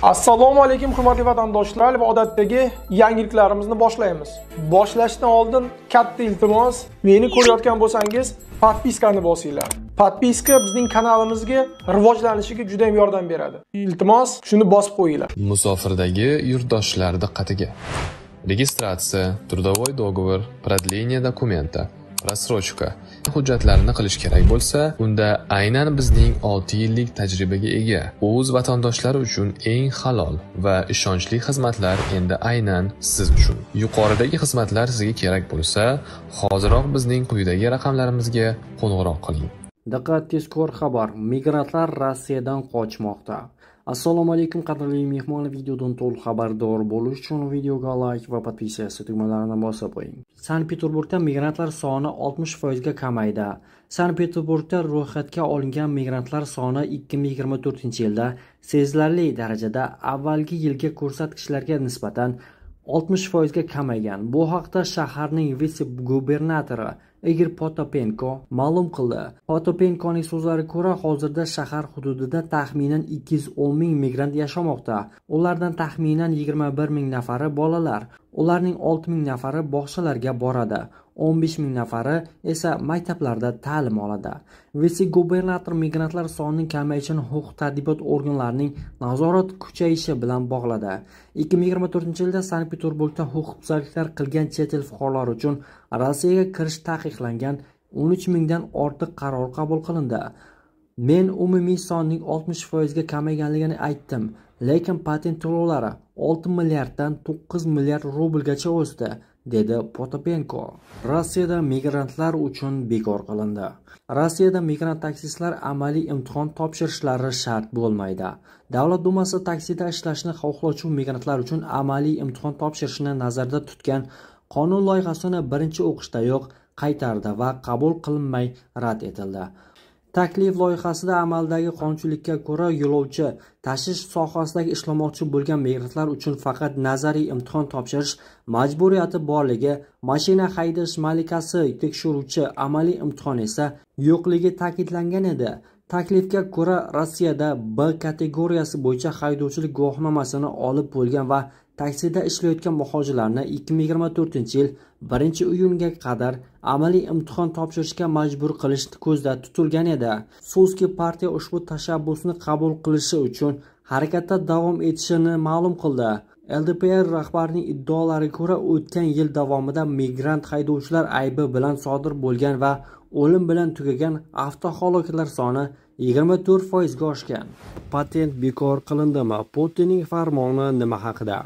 Assalomu alaykum hurmatli vatandoshlar va odatdagi yangiliklarimizni boshlaymiz. Boshlashdan oldin katta iltimos, meni ko'rayotgan bo'lsangiz, podpiskani bosinglar. Podpiska bizning kanalimizga rivojlanishiga juda ham yordam beradi. Iltimos, shuni bosib qo'yinglar. Musofirdagi yurtdoshlar diqqatiga. Registratsiya, трудовой договор, продление документа, рассрочка hujjatlarini qilish kerak bo'lsa, unda aynan bizning 6 yillik tajribaga ega o'z vatandoshlari uchun eng halol va ishonchli xizmatlar endi aynan siz uchun. Yuqoridagi xizmatlar sizga kerak bo'lsa, hoziroq bizning quyidagi raqamlarimizga qo'ng'iroq qiling. Diqqat, tezkor xabar! Migrantlar Rossiyadan qochmoqda. Assalomu alaykum qadrli mehmonlar, videodan to'liq xabardor bo'lish uchun videoga like va podpisatsiya tugmalarini bosib qo'ying. Sankt-Peterburgda migrantlar soni 60% ga kamaydi. Sankt-Peterburgda ro'yxatga olingan migrantlar soni 2024-yilda sezilarli darajada avvalgi yilgi ko'rsatkichlarga nisbatan 60% ga kamaygan. Bu haqda shaharning vitse-gubernatori Igor Potapenko ma'lum qildi. Potapenkoning so'zlariga ko'ra, hozirda shahar hududida taxminan 210 ming migrant yashamoqda. Ulardan taxminan 21 ming nafari bolalar. Ularning 6 ming nafari bog'chalarga boradi. 15 ming nafari esa maktablarda ta'lim oladi. Vitse-gubernator migrantlar sonining kamayishini huquq-tartibot organlarining nazorat kuchayishi bilan bog'ladi. 2024-yilda Sankt-Peterburgda huquqbuzarliklar qilgan chet el fuqarolari uchun Rossiyaga kirish taqiqlangan 13 mingdan ortiq qaror qabul qilindi. Men umumiy sonning 60% ga kamayganligini aytdim, lekin patent to'lovlari 6 milliarddan 9 milliard rublgacha o'sdi, dedi Potapenko. Rossiyada migrantlar uchun bekor qilindi. Rossiyada migrant taksistlar amaliy imtihon topshirishlari shart bo'lmaydi. Davlat Dumasi taksida ishlashni xohlovchi migrantlar uchun amaliy imtihon topshirishni nazarda tutgan qonun loyihasini birinchi o'qishdayoq qaytardi va qabul qilinmay rad etildi. Taklif loyihasida amaldagi qonunchilikka ko'ra yo'lovchi tashish sohasidagi ishlamoqchi bo'lgan migrantlar uchun faqat nazariy imtihon topshirish majburiyati borligi, mashina haydash malikasi tekshiruvchi amaliy imtihon esa yo'qligi ta'kidlangan edi. Taklifga ko'ra Rossiyada B kategoriyasi bo'yicha haydovchilik guvohnomasini olib bo'lgan va taksida ishlayotgan muhojirlarni 2024-yil 1-iyunga qadar amaliy imtihon topshirishga majbur qilish ko'zda tutilgan edi. So'zki partiya ushbu tashabbusni qabul qilishi uchun harakatda davom etishini ma'lum qildi. LDPR rahbarining iddaolariga ko'ra, o'tgan yil davomida migrant haydovchilar aybi bilan sodir bo'lgan va o'lim bilan tugagan avtohalokatlar soni 24% ga oshgan. Patent bekor qilindimi? Putinning farmoni nima haqida?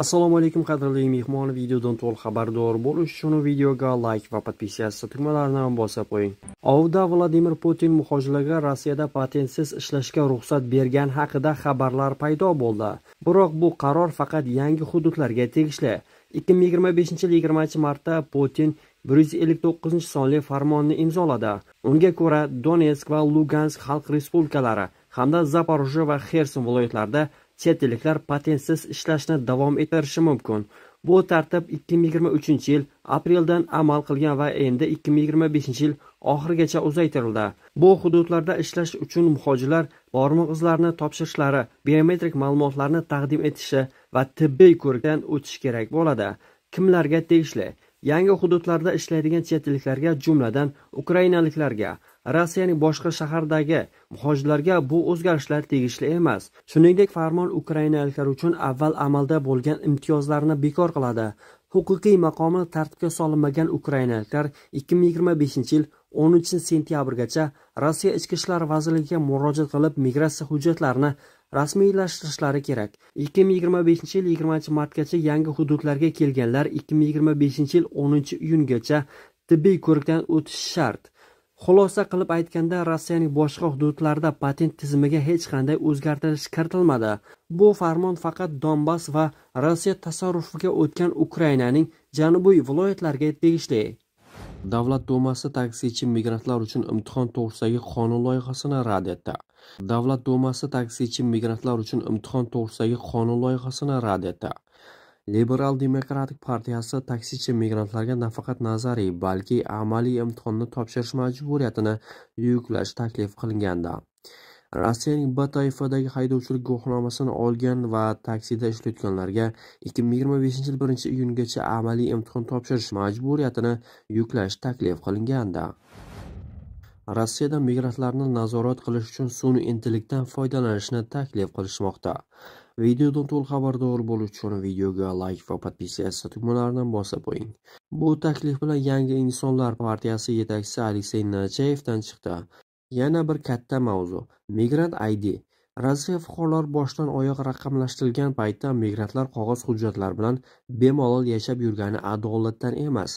Assalomu alaykum qadrli mehmon, videodan to'liq xabardor bo'lish uchun videoga like va podpisatsiya tugmalarini bosib qo'ying. Ovda Vladimir Putin muhojirlarga Rossiyada patentsiz ishlashga ruxsat bergan haqida xabarlar paydo bo'ldi. Biroq bu qaror faqat yangi hududlarga tegishli. 2025-yil 20-martda Putin 159-sonli farmonni imzoladi. Unga ko'ra Donetsk va Lugansk xalq respublikalari hamda Zaporojye va Xerson viloyatlarida chet elliklar patentsiz ishlashni davom ettirishi mumkin. Bu tartib 2023-yil apreldan amal qilgan va endi 2025-yil oxirigacha uzaytirildi. Bu hududlarda ishlash uchun muhojirlar barmoq izlarini topshirishlari, biometrik ma'lumotlarni taqdim etishi va tibbiy ko'rikdan o'tishi kerak bo'ladi. Kimlarga tegishli? Yangi hududlarda ishlaydigan chet elliklarga, jumladan ukrainaliklarga, Rossiyaning boshqa shahardagi muhojirlarga bu o'zgarishlar tegishli emas. Shuningdek, farmon ukrainaliklar uchun avval amalda bo'lgan imtiyozlarni bekor qiladi. Huquqiy maqomi tartibga solinmagan ukrainaliklar 2025-yil 13-sentyabrgacha Rossiya Ichki ishlar vazirligiga murojaat qilib, migratsiya hujjatlarini rasmiylashtirishlari kerak. 2025-yil 20-martgacha yangi hududlarga kelganlar 2025-yil 10-iyungacha tibbiy ko'rikdan o'tishi shart. Xulosa qilib aytganda, Rossiyaning boshqa hududlarida patent tizimiga hech qanday o'zgartirish kiritilmadi. Bu farmon faqat Donbass va Rossiya tasarrufiga o'tgan Ukrainaning janubiy viloyatlariga tegishli. Davlat Dumasi taksichi migrantlar uchun imtihon to'g'risidagi qonun loyihasini rad etdi. Davlat Dumasi taksichi migrantlar uchun imtihon to'g'risidagi qonun loyihasini rad etdi. Liberal demokratik partiyasi taksichi migrantlarga nafaqat nazariy, balki amaliy imtihonni topshirish majburiyatini yuklash taklif qilgandi. Rossiyaning B toifadagi haydovchilik guvohnomasini olgan va taksida ishlayotganlarga 2025-yil 1-iyungacha amaliy imtihon topshirish majburiyatini yuklash taklif qilingandi. Rossiyada migrantlarni nazorat qilish uchun sun'iy intellektdan foydalanishni taklif qilishmoqda. Videodan to'liq xabardor bo'lish uchun videoga like va podpisatsiya tugmalarini bosib qo'ying. Bu taklif bilan Yangi insonlar partiyasi yetakchisi Aleksey Nechayevdan chiqdi. Yana bir katta mavzu Migrant ID. Rossiya fuqarolari boshdan oyoq raqamlashtirilgan paytda migrantlar qog'oz hujjatlar bilan bemalol yashab yurgani adolatdan emas.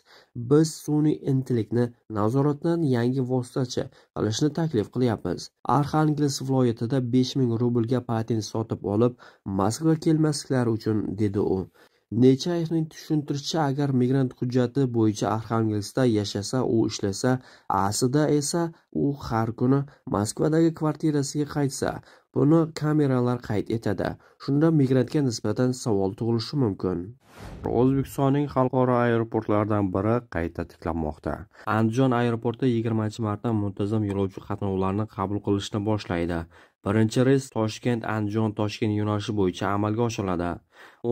Biz sun'iy intellektni nazoratdan yangi vositachi qilishni taklif qilyapmiz. Arxangelsk viloyatida 5000 rublga patent sotib olib, Moskvaga kelmasliklari uchun, dedi u. Nechayevning tushuntirishicha, agar migrant hujjati bo'yicha Arxangelskda yashasa, u ishlasa, aslida esa u har kuni Moskvadagi kvartirasiga qaytsa, buni kameralar qayd etadi. Shunda migrantga nisbatan savol tug'ilishi mumkin. O'zbekistonning xalqaro aeroportlaridan biri qayta tiklanmoqda. Andijon aeroporti 20-martdan muntazam yo'lovchi qatnovlarini qabul qilishni boshlaydi. Birinchi reys Toshkent-Andijon-Toshkent yo'nalishi bo'yicha amalga oshiriladi.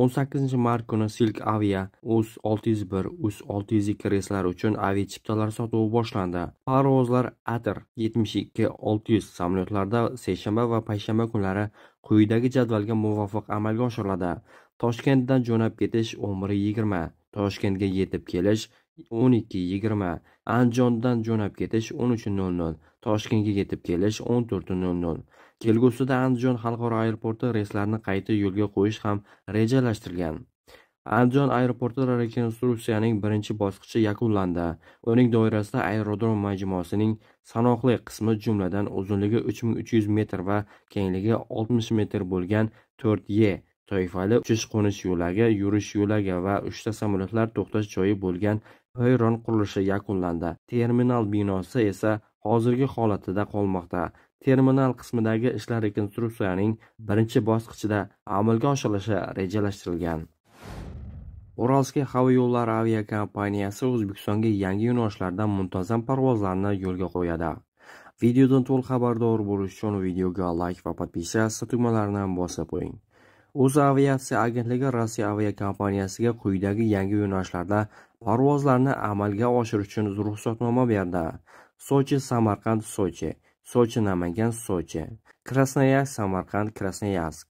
18-mart kuni Silk Avia US601, US602 reyslari uchun aviachiptalar sotuvi boshlandi. Parvozlar ATR 72-600 samolyotlarida seshanba va payshanba kunlari quyidagi jadvalga muvofiq amalga oshiriladi. Toshkentdan jo'nab ketish 11:20, Toshkentga yetib kelish 12:20, Andijondan jo'nab ketish 13:00, Toshkentga yetib kelish 14:00. Kelgusida Andijon xalqaro aeroporti reyslarini qayta yo'lga qo'yish ham rejalashtirilgan. Andijon aeroportida rekonstruksiyaning birinchi bosqichi yakunlandi. Uning doirasida aerodrom majmuasining sanoqli qismi, jumladan uzunligi 3300 metr va kengligi 60 metr bo'lgan 4E toifali uchish-qo'nish yo'lagi, yurish yo'lagi va 3 ta samolyotlar to'xtash joyi bo'lgan payron qurilishi yakunlandi. Terminal binosi esa hozirgi holatida qolmoqda. Terminal qismidagi ishlar rekonstruksiyaning birinchi bosqichida amalga oshirilishi rejalashtirilgan. Uralskiy havo yo'llari aviakompaniyasi O'zbekistonga yangi yo'nalishlardan muntazam parvozlarni yo'lga qo'yadi. Videodan to'liq xabardor bo'lish uchun videoga like va podpisatsiya tugmalarini bosib qo'ying. O'zaviatsiya agentligi Rossiya aviakompaniyasiga quyidagi yangi yo'nalishlarda parvozlarni amalga oshirish uchun ruxsatnoma berdi: Sochi Samarqand Sochi, Sochi Namangan Sochi, Krasnoyarsk Samarqand Krasnoyarsk.